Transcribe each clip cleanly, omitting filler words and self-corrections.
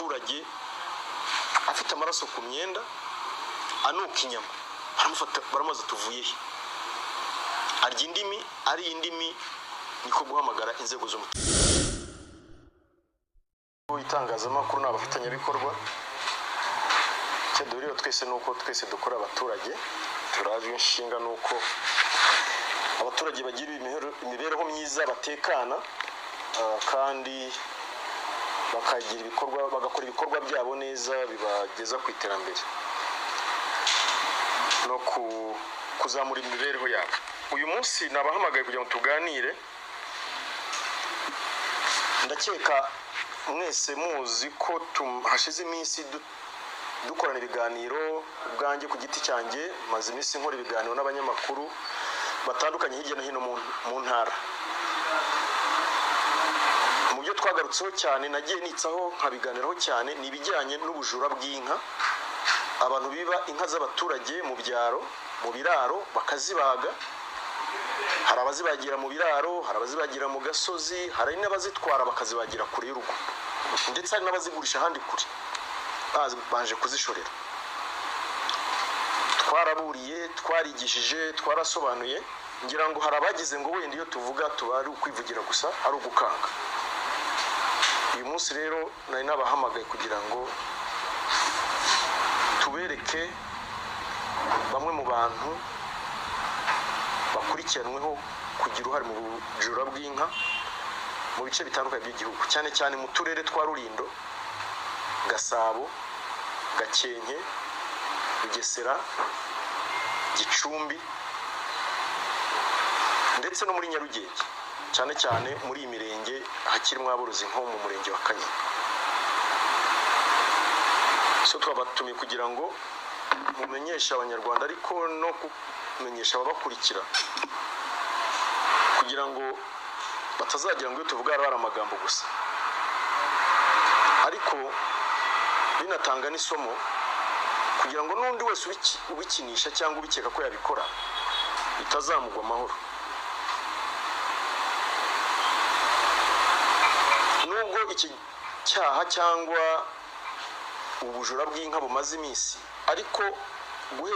abaturage afite amaraso ku myenda, anuka inyama, baramufata baramubaza tuvuye he, arya indimi, ari indimi niko guhamagara inzego z'umutekano. Itangazamakuru ni abafatanyabikorwa, icyo duhurira twese ni uko twese dukora abaturage, turajwe inshinga ni uko abaturage bagira imibereho myiza, batekana, kandi bakagira ibikorwa, bagakora ibikorwa byabo neza bibageza ku iterambere no kuzamura imibereho yabo. Uyu munsi nabahamagaye kugira ngo tuganire. Ndakeka mwese muzi ko hashize iminsi dukorana ibiganiro, ubwanjye ku giti cyanjye maze iminsi nkora ibiganiro n'abanyamakuru batandukanye hirya no hino mu ntara. Mu byo twagarutseho cyane, nagiye nitsaho nkabiganiraho cyane, ni ibijyanye n'ubujura bw'inka. Abantu biba inka z'abaturage mu byaro, mu biraro, bakazibaga. Hari abazibagira mu biraro, hari abazibagira mu gasozi, hari n'abazitwara bakazibagira kure y'urugo, ndetse hari n'abazigurisha ahandi kure banje kuzishorera. Twaraburiye, twarigishije, twarasobanuye. Ngira ngo hari abagize ngo wenda iyo tuvuga tuba ari ukwivugira gusa, ari ugukanga. Uyu munsi rero nari nabahamagaye kugira ngo tubereke bamwe mu bantu bakurikiranweho kugira uruhare mu bujura bw'inka mu bice bitandukanye by'igihugu, cyane cyane mu turere twa Rulindo, Gasabo, Gakenke, Bugesera, Gicumbi ndetse no muri Nyarugenge, cyane cyane muri iyi mirenge hakirimo aborozi nko mu murenge wa Kanyinya. So twabatumiye kugira ngo mumenyeshe Abanyarwanda, ariko no kumenyesha ababakurikira, kugira ngo batazagira ngo iyo tuvuga ari amagambo gusa, ariko binatanga n'isomo kugira ngo n'undi wese ubikinisha cyangwa ubikeka ko yabikora bitazamugwa amahoro. Nubwo iki cyaha cyangwa ubujura bw'inka bumaze iminsi, ariko guhe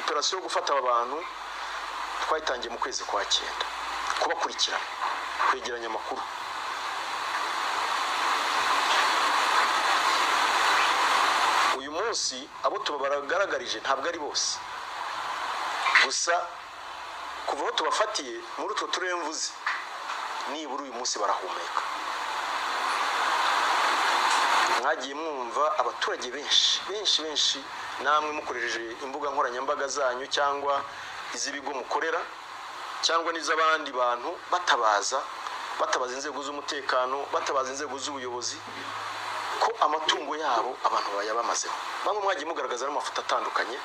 operasiyo yo gufata aba bantu twayitangiye mu kwezi kwa 9, kubakurikirana, kwegeranya amakuru. Uyu munsi abo tubagaragarije ntabwo ari bose, gusa kuva aho tubafatiye muri utwo turere mvuze, nibura uyu munsi barahumeka. Mwagiye mwumva abaturage benshi benshi benshi, namwe mukoresheje imbuga nkoranyambaga zanyu cyangwa iz'ibigo mukorera cyangwa n'iz'abandi bantu, batabaza inzego z'umutekano, batabaza inzego z'ubuyobozi ko amatungo yabo abantu bayabamazeho. Bamwe mwagiye mugaragaza n'amafoto atandukanye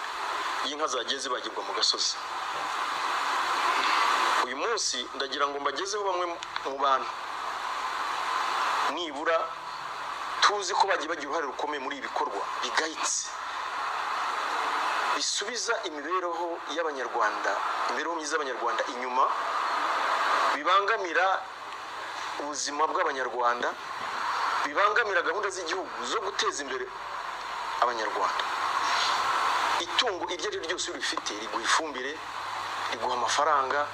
y'inka zagiye zibagirwa mu gasozi. Uyu munsi ndagira ngo mbagezeho bamwe mu bantu nibura tuzi ko bagiye bagira uruhare rukomeye muri ibi bikorwa bigayitse, bisubiza imibereho y'Abanyarwanda, imibereho myiza y'Abanyarwanda inyuma, bibangamira ubuzima bw'Abanyarwanda, bibangamira gahunda z'igihugu zo guteza imbere Abanyarwanda. Itungo iryo ari ryo ryose urifite riguha ifumbire, riguha amafaranga,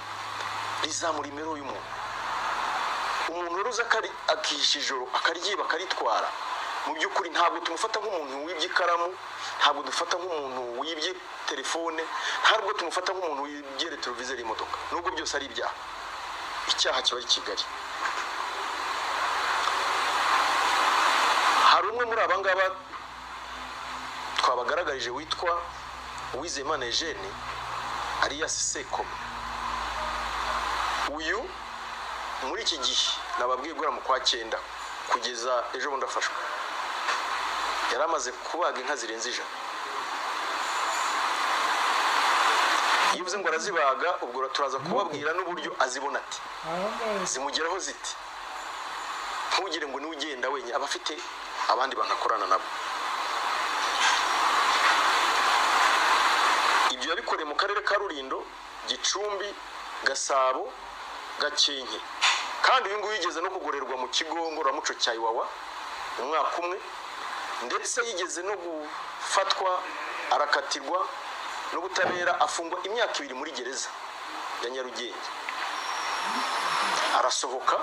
rizamura imibereho y'umuntu. Umuntu uruza akihisha ijoro akaryiba akaritwara, mu by'ukuri ntabwo tumufata nk'umuntu wibye ikaramu, ntabwo dufata nk'umuntu wibye telefone, ntabwo tumufata nk'umuntu wibye televiziyo y'imodoka, nubwo byose ari ibyaha. Icyaha kiba ari Kigali. Hari umwe muri aba ngaba twabagaragarije witwa Uwizeyimana Eugene alias Sekoma. Uyu muri iki gihe nababwiye guhera mu kwa 9 kugeza ejo bundi afashwe, yari amaze kubaga inka zirenze 100. Iyo uvuze ngo arazibaga, ubwo turaza kubabwira n'uburyo azibona ati zimugeraho ziti. Ntugire ngo niwe ugenda wenyine, aba afite abandi bantu akorana nabo. Ibyo yabikoreye mu karere ka Rulindo, Gicumbi, Gasabo, Gakenke. Kandi uyu nguyu yigeze no kugorerwa mu kigo ngororamuco cya Iwawa, umwaka umwe, ndetse yigeze no gufatwa arakatirwa n'ubutabera, afungwa imyaka 2 muri gereza ya Nyarugenge, arasohoka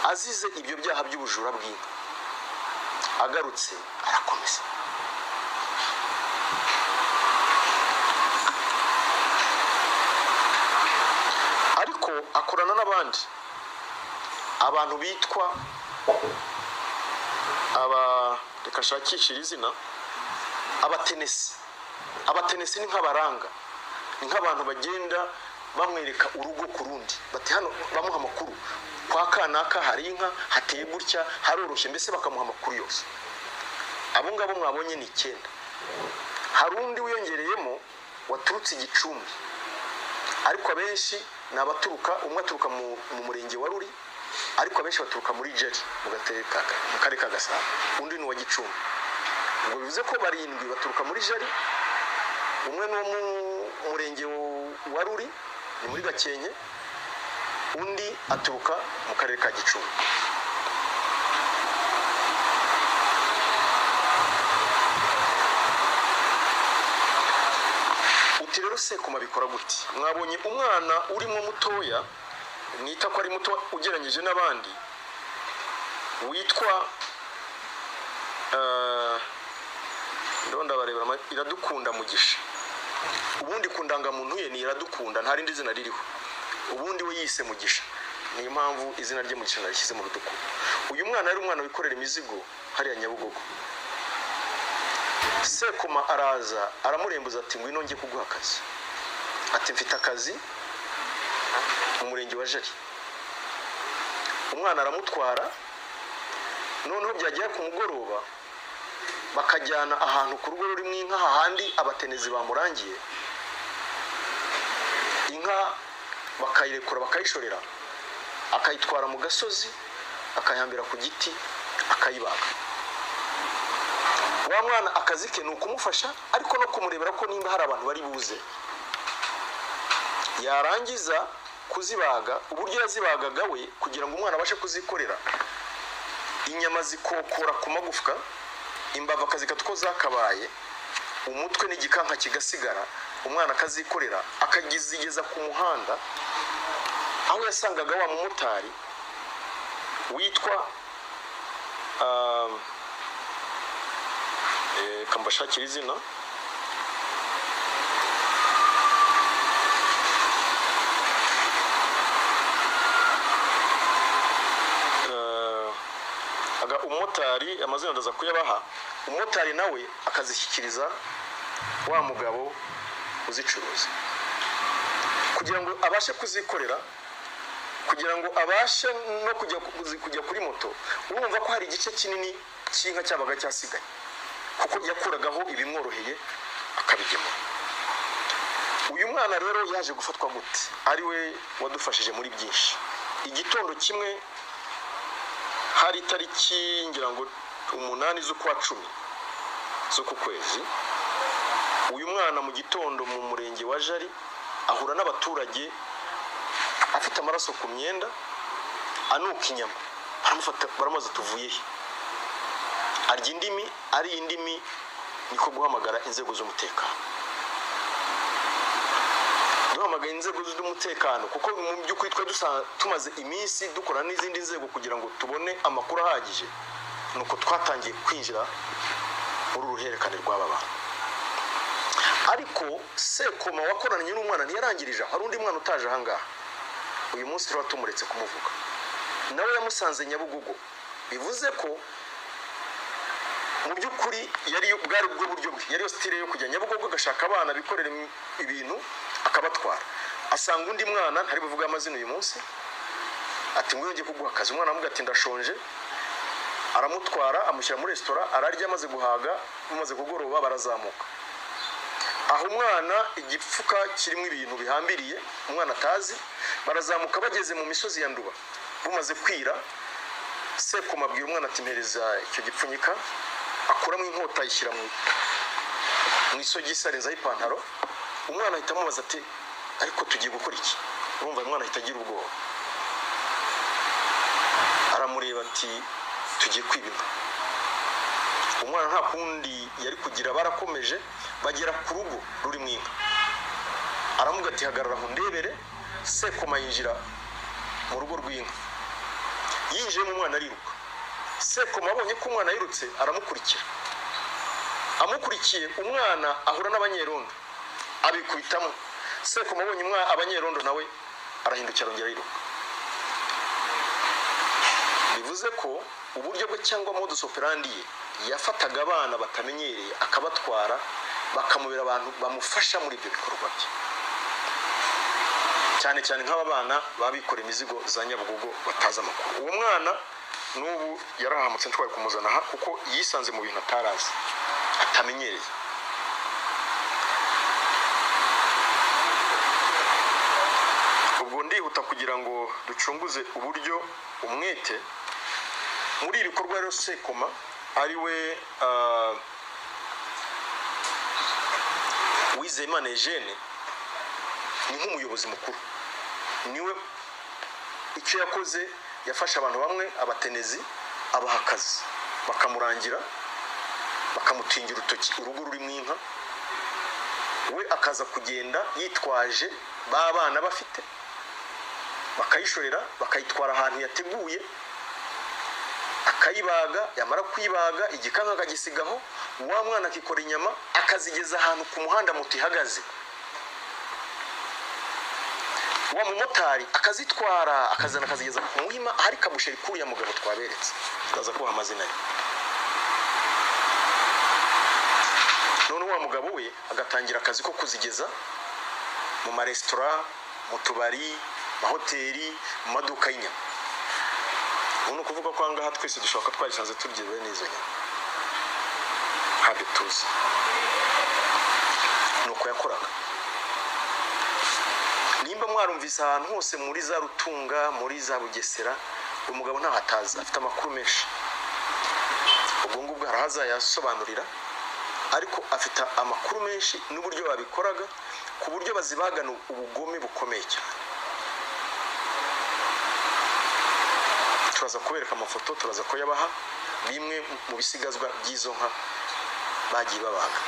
azize ibyo byaha by'ubujura bw'inka. Agarutse arakomeza. Ariko akorana n'abandi abantu bitwa aba, reka nshakishire izina, abatenesi. Abatenesi ni nk'abaranga, ni nk'abantu bagenda bamwereka urugo ku rundi, bati hano bamuha amakuru kwa kanaka hari inka, hateye gutya, haroroshye, mbese bakamuha amakuru yose. Abo ngabo mwabonye ni 9. Hari undi wiyongereyemo waturutse Igicumbi, ariko abenshi ni abaturuka, umwe aturuka mu murenge wa Ruri, ariko abenshi baturuka muri Jeri mu karere ka Gasabo, undi ni uwa Gicumbi. Ubwo bivuze ko 7 baturuka muri Jeri, umwe ni uwo mu murenge wa Ruri, ni muri Gakenke, undi aturuka mu karere ka Gicumbi. Uti rero Sekoma bikora gute? Mwabonye umwana urimo mutoya, mwita ko ari muto ugereranyije n'abandi, witwa ndonda barebera Iradukunda Mugisha. Ubundi ku ndangamuntu ye ni Iradukunda, nta rindi zina ririho. Ubundi we yise Mugisha, niyo mpamvu izina rye Mugisha narishyize mu ruduku. Uyu mwana yari umwana wikorera imizigo hariya Nyabugogo. Sekoma araza aramurembuza ati ngwino njye kuguha akazi, ati mfite akazi mu murenge wa Jari. Umwana aramutwara, noneho byagera ku mugoroba bakajyana ahantu ku rugo rurimo inka, hahandi abatenezi bamurangiye inka, bakayirekura bakayishorera, akayitwara mu gasozi, akayihambira ku giti, akayibaga. Wa mwana akazi ke ni ukumufasha, ariko no kumurebera ko nimba hari abantu bari buze. Yarangiza kuzibaga, uburyo yazibagaga we kugira ngo umwana abashe kuzikorera, inyama zikokora ku magufwa, imbavu akazikata uko zakabaye, umutwe n'igikanka kigasigara, umwana akazikorera akagizigeza ku muhanda, aho yasangaga wa mumotari witwa kambashakira izina, umumotari, amazina ndaza kuyabaha. Umumotari nawe akazishyikiriza wa mugabo uzicuruza kugira ngo abashe kuzikorera, kugira ngo abashe no kujya kuri moto. Urumva ko hari igice kinini cy'inka cyabaga cyasigaye, kuko yakuragaho ibimworoheye akabigemura. Uyu mwana rero yaje gufatwa gute? Ari we wadufashije muri byinshi. Igitondo kimwe hari tariki ngira ngo 8 z'ukwa 10 z'uku kwezi, uyu mwana mu gitondo mu murenge wa Jari ahura n'abaturage afite amaraso ku myenda, anuka inyama, baramufata baramubaza tuvuye he? Arya indimi, ari indimi, niko guhamagara inzego z'umutekano. Duhamagaye inzego z'umutekano kuko mu by'ukuri twe tumaze iminsi dukora n'izindi nzego kugira ngo tubone amakuru ahagije, nuko twatangiye kwinjira muri uruhererekane rw'aba bantu. Ariko Sekoma wakoranye n'umwana ntiyarangirije, hari undi mwana utaje aha ngaha uyu munsi tuba tumuretse kumuvuga, nawe yamusanze Nyabugogo. Bivuze ko mu by'ukuri yari bwari bwo buryo bwe, yari style yo kujya Nyabugogo agashaka abana bikorera ibintu akabatwara. Asanga undi mwana ntari buvuga amazina uyu munsi, ati ngwino ngiye kuguha akazi. Umwana amuga ati ndashonje, aramutwara amushyira muri resitora, ararya, amaze guhaga, amaze kugoroba barazamuka. Aho umwana igipfuka kirimo ibintu bihambiriye umwana atazi, barazamuka bageze mu misozi ya Nduba bumaze kwira. Sekoma abwira umwana ati mpereza icyo gipfunyika, akuramo inkota ayishyira mu isogisi arenzaho ipantaro. Umwana ahita amubaza ati ariko tugiye gukora iki? Urumva umwana ahita agira ubwoba, aramureba ati Tugiye kwiba inka. Umwana nta kundi yari kugira, barakomeje bagera ku rugo rurimo inka. Aramuga ati hagarara aho ndebere. Sekoma yinjira mu rugo rw'inka, yinjiyemo umwana ariruka. Sekoma abonye ko umwana yirutse aramukurikira, amukurikiye umwana ahura n'abanyerondo abikubitamo. Sekoma abonye abanyerondo nawe arahindukira arongera ariruka. Bivuze ko uburyo bwe cyangwa modus operandi ye, yafataga abana batamenyereye akabatwara, bakamubera abantu bamufasha muri ibyo bikorwa bye, cyane cyane nk'aba bana baba bikoreye imizigo za Nyabugogo batazi amakuru. Uwo mwana n'ubu yarahamutse, ntitwari kumuzana aha kuko yisanze mu bintu atarazi, atamenyereye. Ubwo ndihuta kugira ngo ducunguze uburyo umwete muri iri bikorwa. Rero Sekoma ari we Uwizeyimana Eugene, ni nk'umuyobozi mukuru, niwe icyo yakoze, yafashe abantu bamwe abatenezi abaha akazi, bakamurangira, bakamutingira urutoki urugo rurimo inka, we akaza kugenda yitwaje ba bana bafite, bakayishorera, bakayitwara ahantu yateguye, akayibaga. Yamara kuyibaga igikanka akagisigaho, wa mwana akikora inyama akazigeza ahantu ku muhanda moto ihagaze, wa mumotari akazitwara akazana akazigeza ku Muhima ahari kabusheri kuriya mugabo twaberetse, tukaza kubaha amazina ye. None wa mugabo we agatangira akazi ko kuzigeza mu maresitora, mu tubari, mahoteli, mu maduka y'inyama. Ubu ni ukuvuga ko ahangaha twese dushobora twayisanze turya bene izo nyama, ntabyo tuzi. Ni uko yakoraga. Nimba mwarumvise ahantu hose muri za Rutunga, muri za Bugesera, umugabo ntaho atazi, afite amakuru menshi. Ubwo ngubwo hari aho azayasobanurira, ariko afite amakuru menshi n'uburyo babikoraga, ku buryo bazibagana ubugome bukomeye cyane. Turaza kubereka amafoto, turaza kuyabaha, bimwe mu bisigazwa by'izo nka bagiye babaga.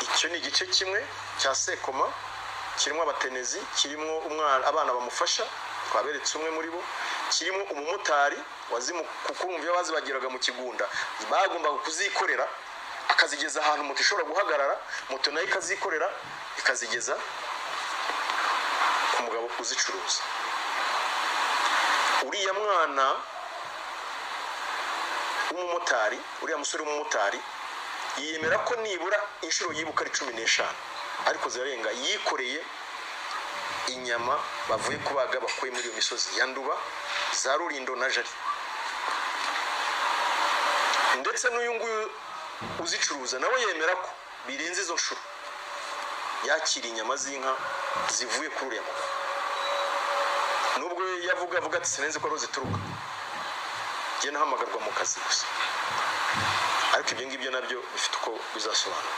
Icyo ni igice kimwe cya Sekoma, kirimo abatenezi, kirimo umwana, abana bamufasha, twaberetse umwe muri bo, kirimo umumotari wazimu, kuko urumva iyo bazibagiraga mu Kigunda bagombaga kuzikorera akazigeza ahantu moto ishobora guhagarara, moto nayo ikazikorera ikazigeza ku mugabo uzicuruza. Uriya mwana w'umumotari, uriya musore w'umumotari yiyemera ko nibura inshuro yibuka ari 15, ariko zirarenga, yikoreye inyama bavuye kubaga bakuye muri iyo misozi ya Nduba, za Rulindo na Jari. Ndetse n'uyu nguyu uzicuruza nawe yemera ko birenze izo nshuro yakira inyama z'inka zivuye kuri uriya mugabo, nubwo yavuga avuga ati sinenze ko ariho zituruka, njye nahamagarwa mu kazi gusa. Ariko ibyo ngibyo nabyo bifite uko bizasobanura.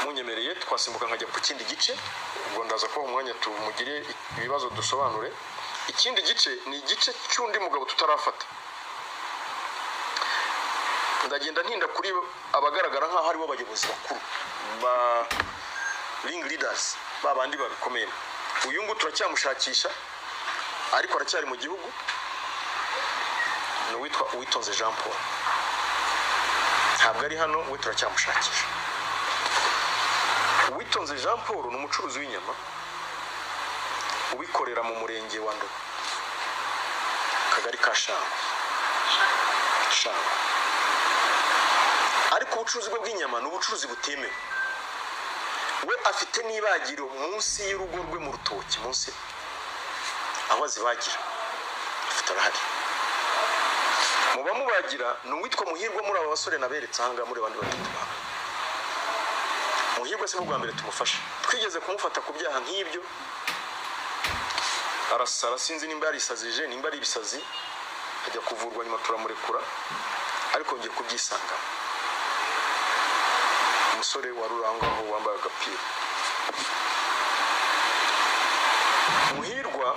Munyemereye twasimbuka nkajya ku kindi gice, ubwo ndaza kubaha umwanya tumugire ibibazo dusobanure. Ikindi gice ni igice cy'undi mugabo tutarafata. Ndagenda ntinda kuri abagaragara nk'aho aribo bayobozi bakuru ba ring leaders, ba bandi babikomeyemo. Uyu nguyu turacyamushakisha, ariko aracyari mu gihugu, ni uwitwa Uwitonze Jean Paul. Ntabwo ari hano, we turacyamushakisha. Uwitonze Jean Paul ni umucuruzi w'inyama ubikorera mu murenge wa Nduba, akagari ka Shango. Shango. Ariko ubucuruzi bwe bw'inyama ni ubucuruzi butemewe. We afite n'ibagiro munsi y'urugo rwe mu rutoki, munsi aho azibagira, afite arahari. Mu bamubagira ni uwitwa Muhirwa, muri aba basore naberetse aha ngaha, muri abandi batatu babo. Muhirwa si bwo bwa mbere tumufasha, twigeze kumufata ku byaha nk'ibyo, arasara, sinzi nimba yarisazije, nimba ari ibisazi, ajya kuvurwa, nyuma turamurekura, ariko ngiye kubyisangamo. Umusore wari uri aho ngaho wambaye agapira. Muhirwa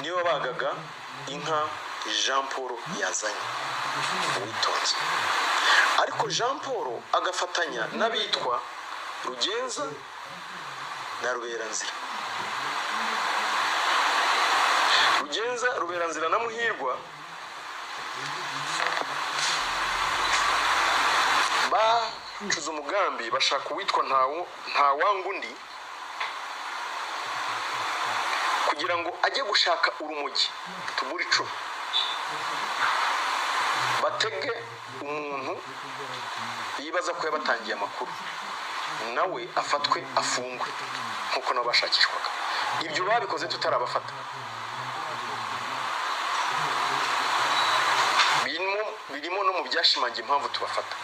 niwe wabagaga inka Jean Paul yazanye Uwitonze, ariko Jean Paul agafatanya n'abitwa Rugenza na Ruberanzira. Rugenza, Ruberanzira na Muhirwa bacuze umugambi, bashaka uwitwa Ntawangundi kugira ngo ajye gushaka urumogi tubura 10, batege umuntu yibaza ko yabatangiye amakuru, nawe afatwe afungwe nkuko nabo bashakishwaga. Ibyo babikoze tutarabafata. Birimo no mu byashimangiye impamvu tubafata,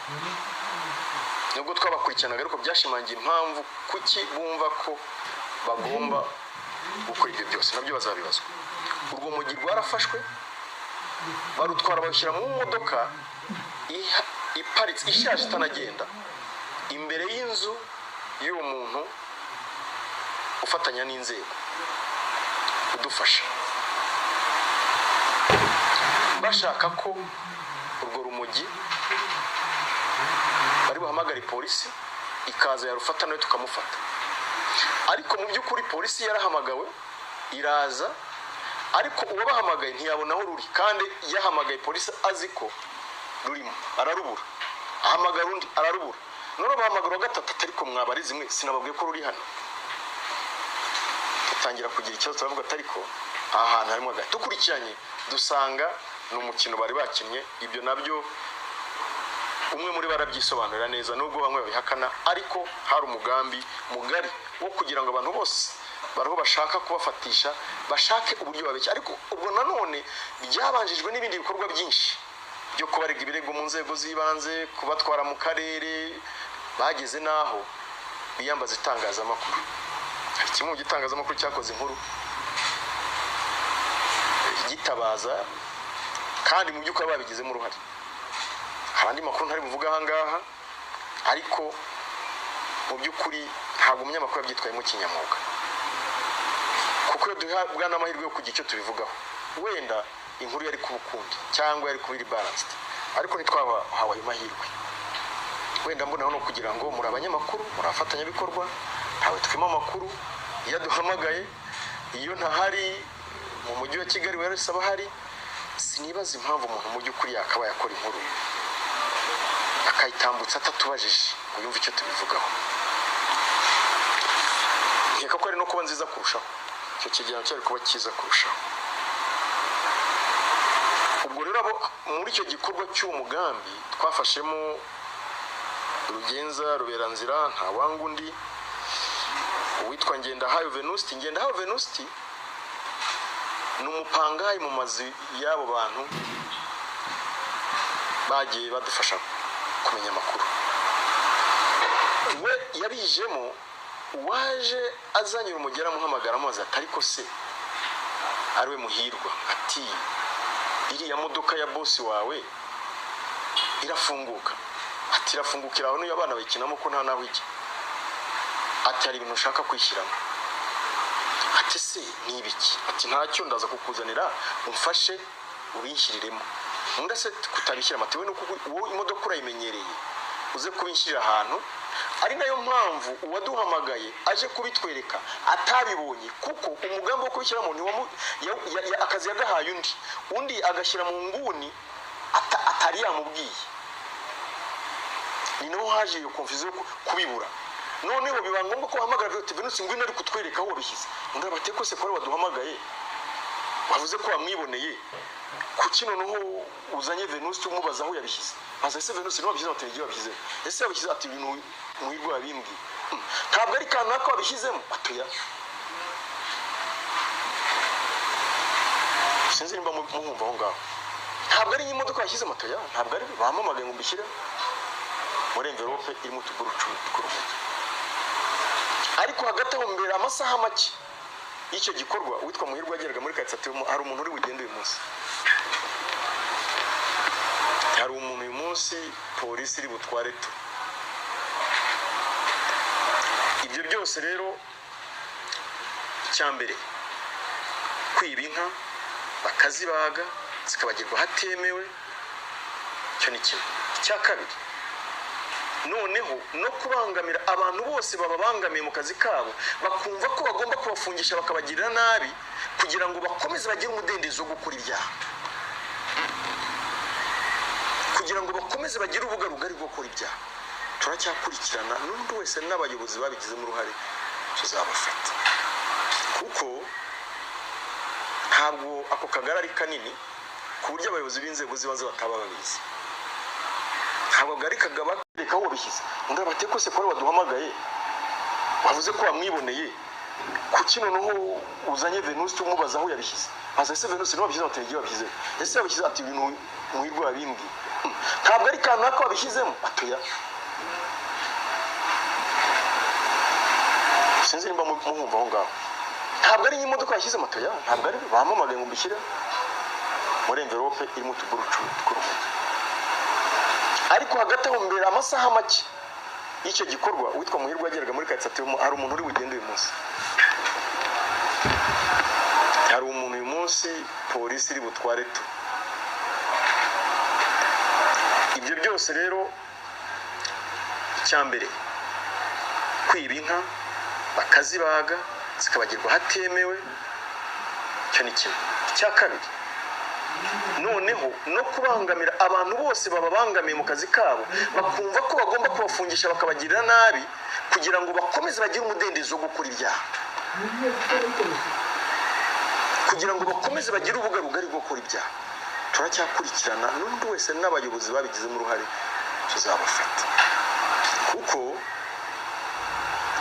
nubwo twabakurikiranaga, ariko byashimangiye impamvu kuki bumva ko bagomba gukora ibyo byose, nabyo bazabibazwa. Urwo mugi rwarafashwe, barutwara bashyira mu modoka iparitse ishaje itanagenda, imbere y'inzu y'uwo muntu ufatanya n'inzego udufasha, bashaka ko urwo rumogi bari buhamagare polisi ikaza yarufata nawe tukamufata. Ariko mu by'ukuri polisi yarahamagawe iraza, ariko uwabahamagaye ntiyabona aho ruri, kandi yahamagaye polisi azi ko rurimo, ararubura. Ahamagara undi ararubura, none bahamagara gatatu, ariko mwabarizi mwe sinababwiye ko ruri hano. Tutangira kugira ikibazo, turavuga ariko aha hantu harimo agati. Dukurikiranye dusanga ni umukino bari bakinnye. Ibyo nabyo umwe muri barabyisobanurira neza, nubwo bamwe babihakana, ariko hari umugambi mugari wo kugira ngo abantu bose bariho bashaka kubafatisha bashake uburyo babeshya. Ariko ubwo nanone byabanjijwe n'ibindi bikorwa byinshi byo kubarega ibirego mu nzego z'ibanze, kubatwara mu karere, bageze naho biyambaza itangazamakuru. Hari kimwe mu gitangazamakuru cyakoze inkuru gitabaza, kandi mu by'ukuri babigizemo uruhare. Hari andi makuru ntari buvuga aha ngaha, ariko mu by'ukuri ntabwo umunyamakuru yabyitwayemo kinyamwuga, kuko iyo duhabwa n'amahirwe yo kugira icyo tubivugaho, wenda inkuru yari kuba ukundi cyangwa yari kuba iri balanced, ariko ntitwahawe ayo mahirwe. Wenda mbonaho no kugira ngo muri abanyamakuru, muri abafatanyabikorwa, ntawe twima amakuru. Iyo aduhamagaye, iyo ntahari mu mujyi wa Kigali wese aba ahari, sinibaza impamvu umuntu mu by'ukuri yakabaye akora inkuru akayitambutsa atatubajije ngo yumve icyo tubivugaho. Nkeka ko ari no kuba nziza kurushaho, icyo kigereranyo cyari kuba cyiza kurushaho. Ubwo rero abo muri icyo gikorwa cy'uwo mugambi twafashemo Rugenza, Ruberanzira, Ntawangundi, uwitwa Ngendahayo Venusti. Ngendahayo Venusti ni umupangayi mu mazu y'abo bantu bagiye badufasha kumenya amakuru. We yabijemo, uwaje azanye urumogi aramuhamagara amubaza ati ariko se ariwe Muhirwa, ati iriya modoka ya bosi wawe irafunguka? Ati irafungukira aho niyo abana bayikinamo ko nta naho ijya. Ati hari ibintu ushaka kwishyiramo. Ati se ni ibiki? Ati ntacyo, ndaza kukuzanira umfashe ubinshyiriremo. Undi se kutabishyiramo? Ati we nuko wowe imodoka urayimenyereye, uze kubinshyirira ahantu. Ari nayo mpamvu uwaduhamagaye aje kubitwereka atabibonye, kuko umugambi wo kubishyiramo akazi yagahaye undi, undi agashyira mu nguni atari yamubwiye. Ni naho haje iyo confusion yo kubibura. Noneho biba ngombwa ko bahamagara ati Venusi ngwino ari kutwereka aho wabishyize. Undi ati ko se kore waduhamagaye wavuze ko wamwiboneye, kuki noneho uzanye Venusi umubaza aho yabishyize? Maze ese Venusi niwe wabishyize? Ati ngiye wabishyize. Ese yabishyize? Ati ibintu Muhirwa yabimbwiye. Ntabwo ari kanaka wabishyizemo. Atoya sinzi nimba muhumva aho ngaho. Ntabwo ari imodoka yashyizemo. Atoya ntabwo ari, bampamagaye ngo mbishyire muri envelope irimo utuburu 10 tw'urumogi. Ariko hagati aho mbere amasaha make y'icyo gikorwa, uwitwa Muhirwa yageraga muri karitsiye ati hari umuntu uri bugende uyu munsi, hari umuntu uyu munsi polisi iri butware tu. Ibyo byose rero, icya mbere, kwiba inka bakazibaga zikabagirwa hatemewe, icyo ni kimwe. Icya kabiri noneho, no kubangamira abantu bose bababangamiye mu kazi kabo, bakumva ko bagomba kubafungisha, bakabagirira nabi kugira ngo bakomeze bagire umudendezo wo gukora ibyaha, kugira ngo bakomeze bagire urubuga rugari rwo gukora ibyaha. Turacyakurikirana n'undi wese n'abayobozi babigizemo uruhare tuzabafata, kuko ntabwo ako kagari ari kanini ku buryo abayobozi b'inzego z'ibanze bataba babizi. Ntabwo akagari kagaba reka aho wabishyize. Undi abate ko se ko waduhamagaye, wavuze ko wamwiboneye, kuki noneho uzanye Venuste umubaza aho yabishyize? Baza ese Venuste niwe wabishyize? Ati igihe wabishyize, ese yabishyize? Ati ibintu Muhirwa yabimbwiye. Ntabwo ari kanaka wabishyizemo? Atoya. Sinzi nimba muhumva aho ngaho. Ntabwo ari imodoka yashyizemo? Atoya, ntabwo ari, bampamagaye ngo mbishyire muri envelope irimo utuburu 10 tw'urumogi. Ariko hagati aho, mbere amasaha make y'icyo gikorwa, uwitwa Muhirwa yageraga muri karitsiye ati hari umuntu uri bugende uyu munsi, hari umuntu uyu munsi polisi iri butware tu. Ibyo byose rero, icya mbere, kwiba inka bakazibaga zikabagirwa hatemewe, icyo ni kimwe. Icya kabiri noneho, no kubangamira abantu bose bababangamiye mu kazi kabo, bakumva ko bagomba kubafungisha, bakabagirira nabi kugira ngo bakomeze bagire umudendezo wo gukora ibyaha, kugira ngo bakomeze bagire urubuga rugari rwo gukora ibyaha. Turacyakurikirana n'undi wese n'abayobozi babigizemo uruhare tuzabafata, kuko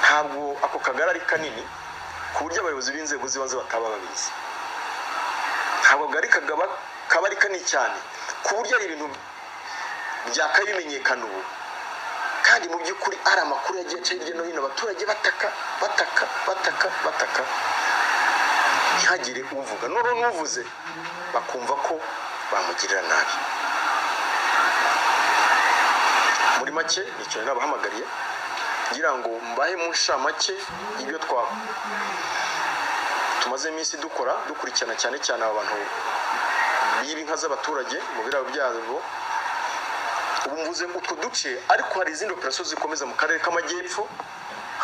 ntabwo ako kagari ari kanini ku buryo abayobozi b'inzego z'ibanze bataba babizi. Ntabwo akagari kagaba kaba ari kanini cyane ku buryo ari ibintu byakabaye bimenyekana ubu, kandi mu by'ukuri ari amakuru yagiye aca hirya no hino, abaturage bataka, bataka, bataka, bataka, ntihagire uvuga. Noneho n'uvuze bakumva ko bamugirira nabi. Muri make, nicyo nabahamagariye ngira ngo mbahe mu nshamake ibyo twa tumaze iminsi dukora, dukurikirana cyane cyane aba bantu biba inka z'abaturage mu biraro byabo. Ubu mvuze utwo duce, ariko hari izindi operasiyo zikomeza mu karere k'Amajyepfo,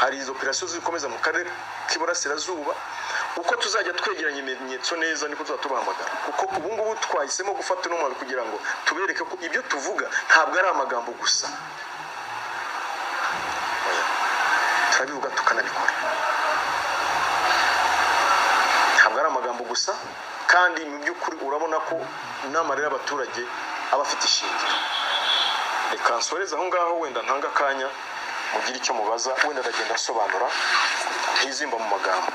hari izo operasiyo zikomeza mu karere k'Iburasirazuba. Uko tuzajya twegeranya ibimenyetso neza niko tuzajya tubahamagara, kuko ubu ngubu twahisemo gufata uno mwanzuro kugira ngo tubereke ko ibyo tuvuga ntabwo ari amagambo gusa. Oya, turabivuga tukanabikora, ntabwo ari amagambo gusa. Kandi mu by'ukuri urabona ko n'amarira y'abaturage aba afite ishingiro. Reka nsoreze aho ngaho, wenda ntanga akanya mugire icyo mubaza, wenda aragenda asobanura ntizimba mu magambo.